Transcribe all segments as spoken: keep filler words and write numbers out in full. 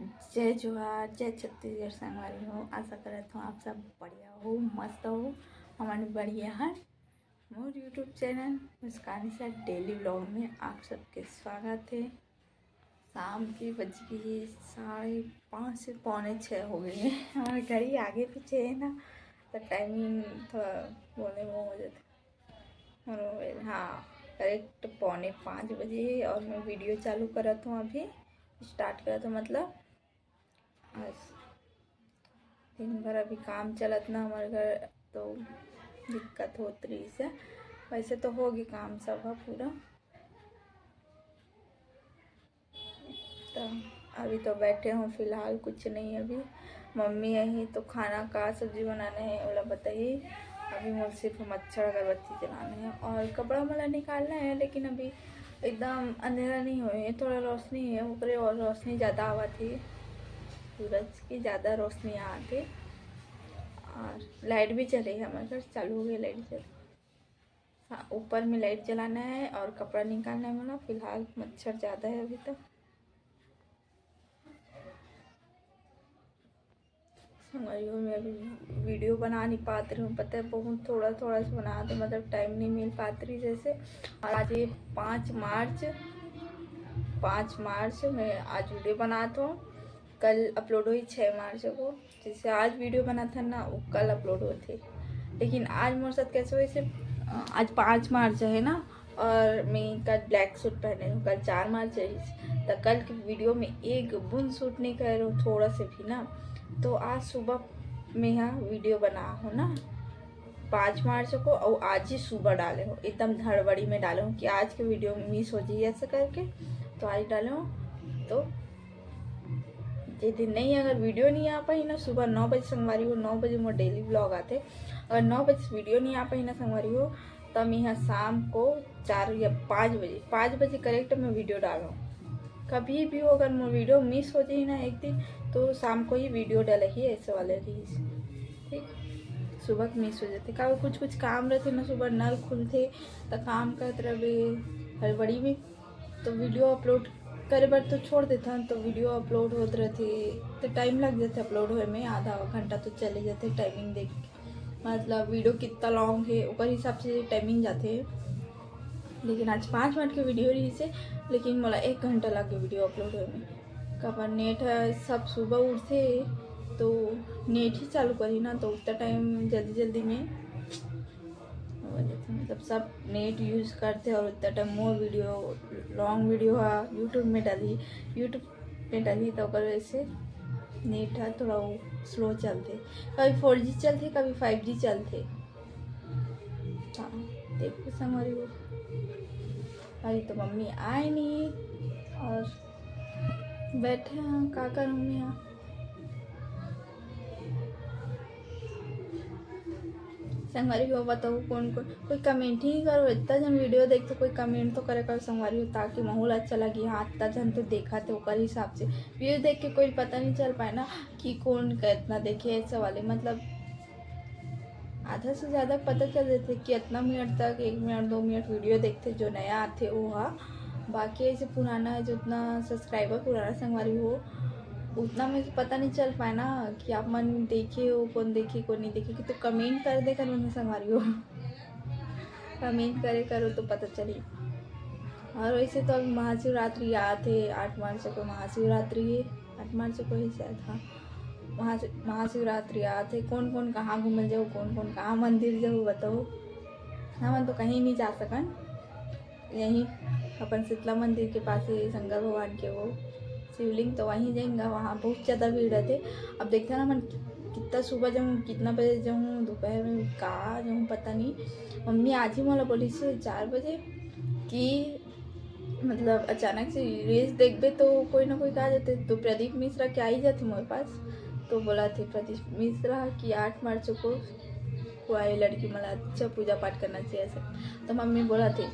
जय जोहार, जय छत्तीसगढ़ संगवारी हो। आशा करत हूँ आप सब बढ़िया हो, मस्त हो। हमन बढ़िया हन। मोर YouTube चैनल मुस्कानी सा डेली व्लॉग में आप सबके स्वागत है। शाम की बज गई है साढ़े पाँच से पौने छः हो गई है। हमारे घड़ी आगे पीछे है ना, तो टाइमिंग थोड़ा बोले वो हो जाता है। हाँ, करेक्ट पौने पाँच बजे है और मैं वीडियो चालू करत हूँ, अभी स्टार्ट करत हूँ, मतलब आज दिन भर अभी काम चलत ना हमारे घर, तो दिक्कत होत रही से। वैसे तो होगी काम सब ह पूरा। तो अभी तो बैठे हूँ फिलहाल, कुछ नहीं। अभी मम्मी आई तो खाना का सब्जी बनाना है ओला बताइए। अभी मोर सिर्फ मच्छर अगरबत्ती जलाना है और कपड़ा मला निकालना है, लेकिन अभी एकदम अंधेरा नहीं होए, थोड़ा रोशनी है, ओकरे और रोशनी ज़्यादा आवत है, सूरज की ज़्यादा रोशनी आत है। और लाइट भी चले है, हमारे घर चालू हो गई लाइट चल। हाँ, ऊपर में लाइट जलाना है और कपड़ा निकालना है मला। फिलहाल मच्छर ज़्यादा है अभी तो। संगवारी हो, मैं अभी वीडियो बना नहीं पात रही हूँ, पता है, बहुत थोड़ा थोड़ा सा बनात हूँ, मतलब टाइम नहीं मिल पात रही जैसे। और आज ये पाँच मार्च, पाँच मार्च मैं आज वीडियो बनात हूँ, कल अपलोड हुई छः मार्च को। जैसे आज वीडियो बनात हन ना, वो कल अपलोड होथे। लेकिन आज मोर साथ कैसे होइसे, अ, आज पाँच मार्च है ना, और मैं कल ब्लैक सूट पहने हूँ, कल चार मार्च है, तो कल के वीडियो में एक बूंद शूट नहीं कर रही हूँ, थोड़ा से भी ना। तो आज सुबह में यहाँ वीडियो बना हो ना, पाँच मार्च को, और आज ही सुबह डाले हो, एकदम हड़बड़ी में डाले हो कि आज के वीडियो मिस हो जाए ऐसा करके, तो आज डाले हो। तो जे दिन नहीं, अगर वीडियो नहीं आ पाई ना, सुबह नौ बजे संगवारी हो, नौ बजे मोर डेली व्लॉग आथे। अगर नौ बजे वीडियो नहीं आ पाई ना संगवारी हो, तब मैं यहाँ शाम को चार या पाँच बजे, पाँच बजे करेक्ट मैं वीडियो डालूँ। कभी भी हो, अगर मोर वीडियो मिस हो जाए ना एक दिन, तो शाम को ही वीडियो डाले ही ऐसे वाले रही। ठीक, सुबह के मिस हो जाते, का कुछ कुछ काम रहते ना, सुबह नल खुलते तो काम करत रहबे हड़बड़ी में, तो वीडियो अपलोड करे बर तो छोड़ देथन, तो वीडियो अपलोड होत रहथे तो टाइम लग जाथे अपलोड होए में, आधा घंटा तो चले जाथे टाइमिंग देख के। मतलब वीडियो कितना लॉन्ग है ओकर हिसाब से टाइमिंग जाथे। लेकिन आज पाँच मिनट के वीडियो रही से, लेकिन मोला एक घंटा लग गया वीडियो अपलोड होए में। काबर नेट है, सब सुबह उठथे तो नेट ही चालू करी ना, तो उतना टाइम जल्दी जल्दी में हो जाथे, मतलब सब नेट यूज करथे और उतना time more video, long video हा यूट्यूब में डाली, यूट्यूब में डाली तो ओकर वजह से नेट हा थोड़ा वो स्लो चलथे, कभी फोर जी चलथे, कभी फाइव जी चलथे। हाँ, देखो संगवारी हो, अभी तो मम्मी आए नहीं और बैठे हैं, का करूँ मैं यहाँ। संगवारी हो, बताओ कौन कौन, कोई कमेंट ही करो, इतना जन वीडियो देख तो कोई कमेंट तो करे करो संगवारी हो, ताकि माहौल अच्छा लगे। हाँ, इतना जन तो देखा थे ओकर हिसाब से व्यू देख के कोई पता नहीं चल पाए ना कि कौन कितना देखे ऐसे वाले, मतलब आधा से ज़्यादा पता चल जाथे कि इतना मिनट तक, एक मिनट दो मिनट वीडियो देखथे, जो नया आथे वो हा। बाकी ऐसे पुराना जितना सब्सक्राइबर पुराना संगवारी हो, उतना में पता नहीं चल पाए ना कि आप मन देखे हो, कौन देखे, कौन नहीं देखे, कि तो कमेंट कर दे कर मन संगवारी हो। कमेंट करे करो तो पता चली। और वैसे तो अभी महाशिवरात्रि आत है, आठ मार्च को महाशिवरात्रि है, आठ मार्च को ही शायद, हाँ। महा-, महाशिवरात्रि आत है, कौन कौन कहाँ घूमे जाओ, कौन कौन कहाँ मंदिर जाओ, बताओ। हमन तो कहीं नहीं जा सकन, यहीं अपन शीतला मंदिर के पास ही शंकर भगवान के वो शिवलिंग, तो वहीं जाएंगे। वहाँ बहुत ज़्यादा भीड़ रहते। अब देखते ना, मन कितना सुबह जाऊँ, कितना बजे जाऊँ, दोपहर में का जाऊँ, पता नहीं। मम्मी आज ही मोला बोली से चार बजे कि मतलब अचानक से रील्स देखबे तो कोई ना कोई का जाते, तो प्रदीप मिश्रा के आ ही जाते मोर पास। तो बोला थे प्रदीप मिश्रा कि आठ मार्च को कोई लड़की मला अच्छा पूजा पाठ करना चाहिए ऐसे। तो मम्मी बोला थे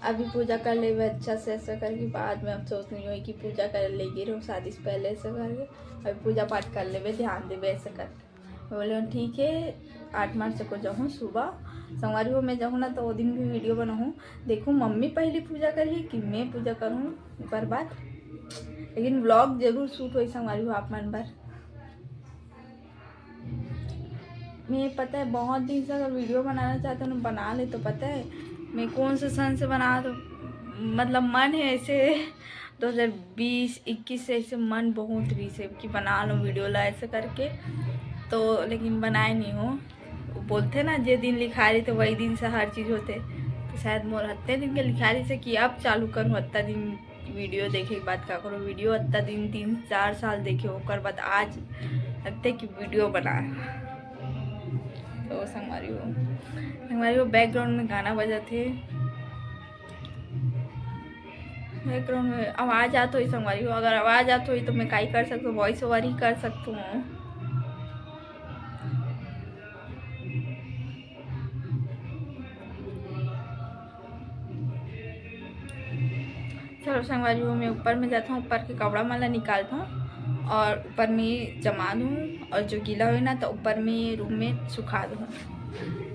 अभी पूजा कर लेबे अच्छा से ऐसा करके, बाद में अफसोस नहीं होई कि पूजा कर ले गे रहो शादी से पहले ऐसा करके, अभी पूजा पाठ कर लेबे, ध्यान देबे ऐसा करके। मैं बोले ठीक है, आठ मार्च को जाऊँ सुबह, संगवारी हो मैं जाऊँ ना तो वो दिन भी वीडियो बनाऊँ। देखूँ मम्मी पहली पूजा करही कि मैं पूजा करूँ, ओकर बाद लेकिन व्लॉग जरूर शूट होई संगवारी हो आप मन बर। मैं, पता है, बहुत दिन से अगर वीडियो बनाना चाहते हो ना, बना ले। तो पता है मैं कौन से सन से बना, तो मतलब मन है ऐसे दो हज़ार बीस इक्कीस से ऐसे मन बहुत रहिस है कि बना लो वीडियो ला ऐसे करके। तो लेकिन बनाए नहीं हो। वो बोलते ना, जे दिन लिखा रही थे वही दिन से हर चीज़ होते। तो शायद मोर हत्ते दिन के लिखा रही से कि अब चालू करूँ, हत्ता दिन वीडियो देखे के बाद का करो, वीडियो हत्ता दिन तीन चार साल देखे, ओकर बाद आज लगते कि वीडियो बना। तो संगवारी हो, संगवारी हो, बैकग्राउंड में गाना बजत हे, बैकग्राउंड में आवाज़ आत होही संगवारी हो। अगर आवाज़ आत होही तो मैं काई कर सकती हूँ, वॉइस ओवर ही कर सकती हूँ। चलो संगवारी हो, मैं ऊपर में जाता हूँ, ऊपर के कपड़ा मन ला निकालता हूँ और ऊपर में जमा दूँ, और जो गीला होई ना तो ऊपर में रूम में सुखा दूँ।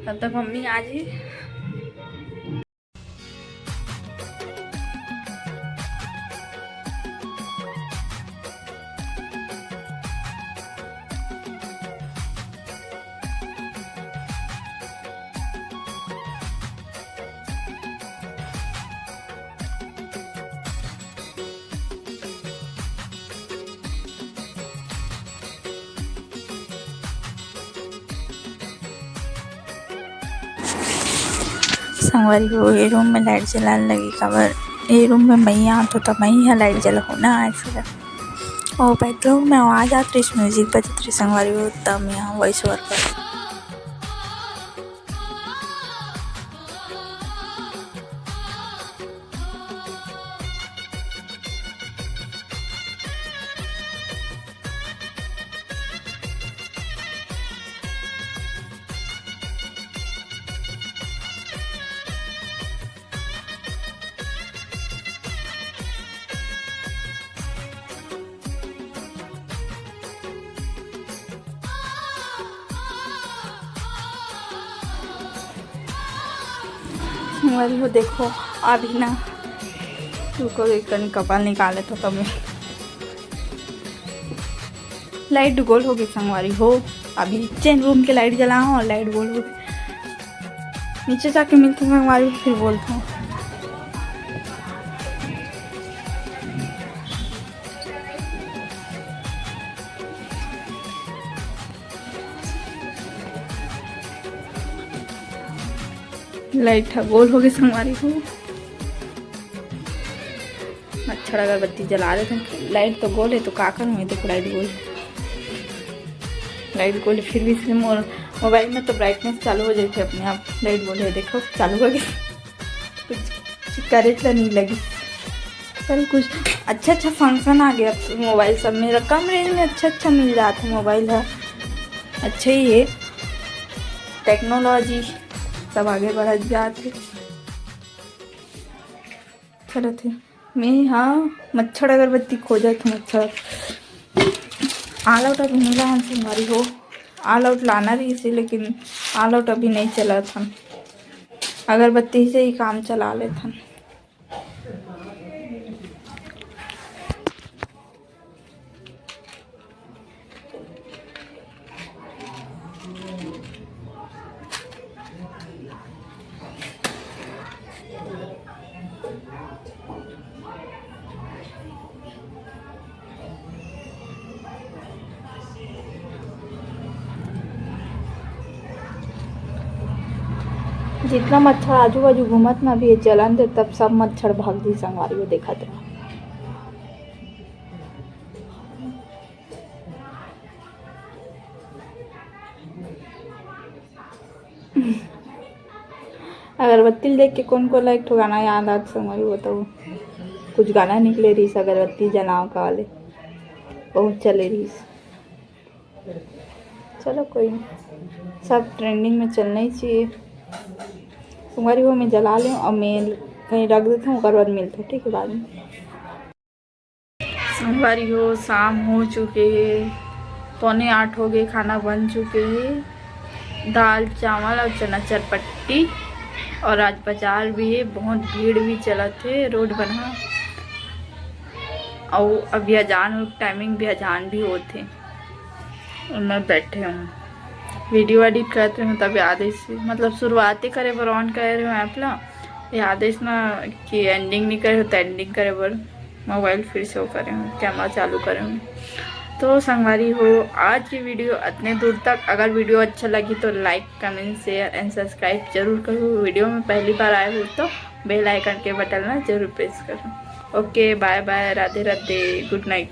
तब तक मम्मी आ जाही। संगवारी हो, ये रूम में लाइट जलाने लगी, काबर ये रूम में मई आत हो, त मई ह लाइट जलाहू ना, ऐसे। और बैकग्राउंड में आवाज आत रही, म्यूजिक बजत रही, संगवारी हो, त मैं यहाँ वॉइस ओवर कर। संगवारी हो, देखो, अभी ना, रुको, एक कनी कपड़ा निकाले तो तब लाइट गोल हो गई संगवारी हो। अभी चेंज रूम के लाइट जलाओ और लाइट गोल हो गई। नीचे जाके मिलते हैं संगवारी, फिर बोलते हैं। लाइट ह गोल हो गई संगवारी हो। मच्छर अगरबत्ती जला देते हैं। लाइट तो गोल है तो का करूँ, ये देखो लाइट गोल है। लाइट गोल है, फिर भी इसमें मोर मोबाइल में तो ब्राइटनेस चालू हो जाती है अपने आप। लाइट गोल है, देखो चालू हो गई। कुछ करे तो नहीं लगी। चल, कुछ अच्छा अच्छा फंक्शन आ गया मोबाइल सब में, कम रेंज में अच्छा अच्छा मिल जाता है मोबाइल है। अच्छा ही है, टेक्नोलॉजी सब आगे बढ़त जात है। चलत हे। मैं हा मच्छर अगरबत्ती खोजत हूँ, मच्छर। All out अभी मिला हन संगवारी हो, all out लाना रहिस हे, लेकिन all out अभी नहीं चलत हन। अगरबत्ती से ही काम चला लेथन। जितना मच्छर आजू बाजू घूमत ना भी, जलन दे, तब सब मच्छर भाग दी संगवारी, वो देखत रहा। अगरबत्ती ल देख के कोन कोन ला एक ठो गाना याद आत संगवारी, बताओ। कुछ गाना निकले रहिस अगरबत्ती जलाओ का वाले, बहुत चले रहिस। चलो कोई नहीं, सब ट्रेंडिंग में चलना ही चाहिए। संगवारी हो, मैं जला लें और मैं कहीं रख देता हूँ, ओकर बाद मिलते हैं, ठीक है, बाद में। संगवारी हो, शाम हो चुके हे, पौने आठ हो गए, खाना बन चुके हे, दाल चावल और चना चरपट्टी। और आज बाजार भी है, बहुत भीड़ भी चलत है, रोड बना। अउ अभी अजान हो, टाइमिंग भी अजान भी होत हे। और मैं बैठे हूँ, वीडियो एडिट करत रहे हूँ, तब याद आइस, मतलब शुरुआती करे बर ऑन करे रहे हूँ ऐप ला, याद आइस ना कि एंडिंग नहीं करे हो, तो एंडिंग करे बर मोबाइल फिर से वो करे हूँ, कैमरा चालू करे हूँ। तो संगवारी हो, आज की वीडियो अतने दूर तक। अगर वीडियो अच्छा लगी तो लाइक, कमेंट, शेयर एंड सब्सक्राइब जरूर करो। वीडियो में पहली बार आए हो तो बेल आइकन के बटन ला जरूर प्रेस करो। ओके, बाय बाय, राधे राधे, गुड नाइट।